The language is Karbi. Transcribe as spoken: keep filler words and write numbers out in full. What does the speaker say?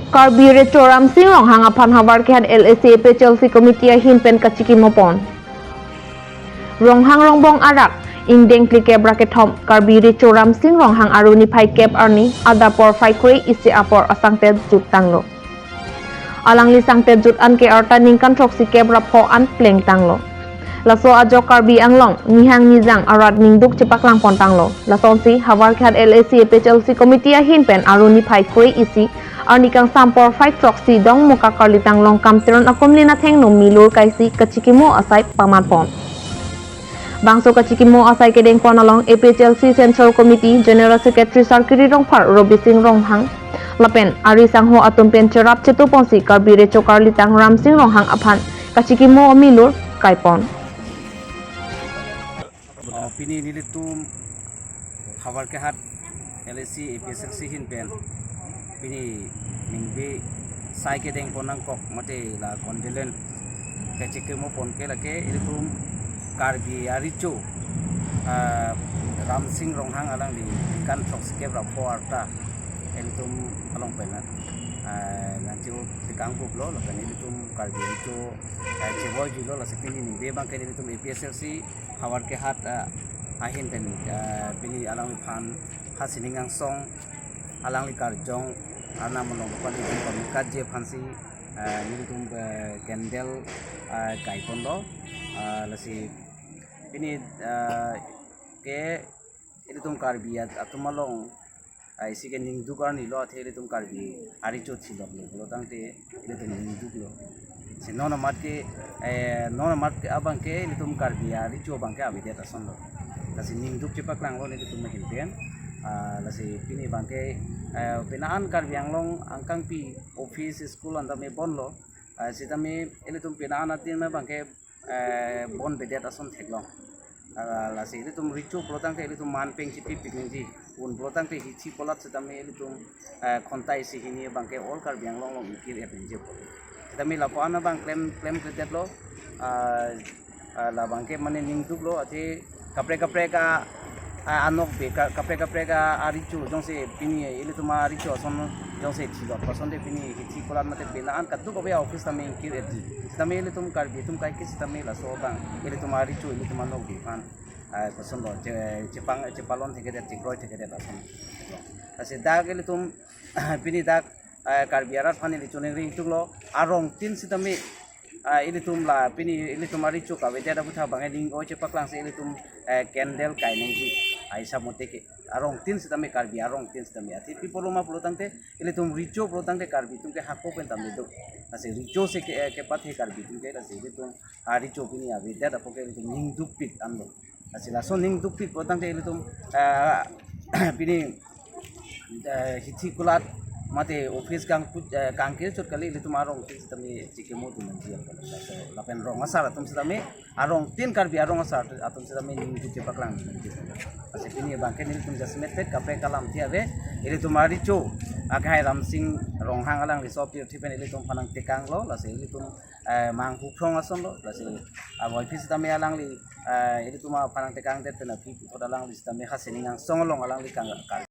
Karbi Recho Ramsing Ronghang aphan Howraghat L A C A P H L C Committee ahin pen kachikimo pon. Ronghang Rongbong arak, ingdeng phlikep ra kethom, Karbi Recho Ramsing Ronghang aru niphai kep arni, adap porphai kre-isi apor asangtet jut tanglo. Alangli sangtet jut an ke arta ningkan throksikep ra pho an pleng tanglo. Laso ajok Karbi Anglong, nihang nijang arat ningduk chepaklang pon tanglo. Lasonsi, Howraghat L A C A P H L C Committee ahin pen aru niphai kre-isi, arni kangsam porphai throksi Dongmoka Karlitang Longkam Teron akumlin athengno milur kaisi kachikimo asai paman pon. Bangso kachikimo asai kedeng pon along A P H L C Central Committee General Secretary Sarkiri Rongphar, Robising Ronghang lapen ari sangho atum pen cherap chetu ponsi Karbi Recho Karlitang Ramsing Ronghang aphan kachikimo amilur kai pon. Oh, pini nelitum Howraghat L A C A P H L C ahin pen pini ningve sai kedeng pon nangkok mate la condolence kachikimo pon ke lake ilitum Karbi arecho, ah, Ramsing Ronghang alangli ningkan throksikep ra pho arta ilitum along pen, ah, nangcheu tikang buk lo lapen ilitum Karbi arecho, ah, chevoi julo, lasi pini ningve abang ke ilitum A P H L C Howraghat, ah, ahin pen, ah, pini alangliphan hasining angsong alangli karjong arnam along pali pamikatji aphansi, ah, nelitum, ah, candle, ah, kai ponlo, ah, lasi pini, ah, ke ilitum Karbi at-, atum along, ah, isi ke ningduk arni lo athe ilitum Karbi arecho thilot lo pulo tangte ilitum ningduk lo. Si non amat ke, eh, non amat ke abang ke ilitum Karbi arecho abang ke avedet ason lo. Lasi ningduk chepaklang lo nelitum ahin pen. Ah, lasi pini abang ke, eh, penang an Karbi Anglong angkangpi office school an tame bon lo. Ah, sitame ilitum penang an atin abang ke, eh, bon avedet ason theklong. Ah, lasi ilitum recho pulo tangte ilitum man peng chipi pik nangji. Un pulo tangte hithi kolat sitame ilitum, eh, khontai isi hini abang ke all Karbi Anglong along ingkir-et nangji pulo. Sitame lapu an abang klem, klemkledet lo, ah, ah, labang ke mane ningduk lo, athe kaprek kaprek a, a, anokbe ka-, kaprek kaprek a, arecho jongsi pini ilitum arecho ason jongsi thilot pasonte pini hithi kolat mate penang an kadokave office tame ingkir-etji. Sitame ilitum Karbi atum kaike sitame laso abang ilitum arecho ilitum anokbe aphan, ah, pasonlo che-, chepang, chepalon thekthe, chekroi thekthe lason. Lasi dak ilitum pini dak, ah, Karbi arat aphan ili choningri ingtung lo, arongtin sitame, ah, ilitum la pini ilitum arecho kavedet aputhak abang ke ning-oi chepaklangsi ilitum, eh, candle kai nangji, ah, isa mote ke. Arongtin sitame, Karbi arongtin sitame. Athe pi pulo ma pulo tangte ilitum recho pulo tangte Karbi atum ke hako pen tame do. Lasi recho si ke, eh, kepathe Karbi atum ke, lasi ilitum arecho pini avedet apot ke ilitum ningdukpik anlo. Lasi laso ningdukpik pulo tangte ilitum, eh, pini, eh, hithi kolat mate office kang put, eh, kangkir chot kali, ilitum arongtin sitame chikimo atum nangji apot. Laso lapen rong asar atum sitame, arongtin Karbi arong asar atum sitame ningduk chepaklang nangji. Lasi pini abang ke nelitum jasemet pet kaprek alamthe ave, ilitum arecho akehai Ramsing Ronghang alangli sopirthe pen ilitum aphan nangtekanglo, lasi ilitum, eh, manghu phrong asonlo, lasi, ah, avoiphit sitame alangli, eh, ilitum aphan nangtekangdet pen aphi puthot alangli sitame hasining angsong along alangli kang, kang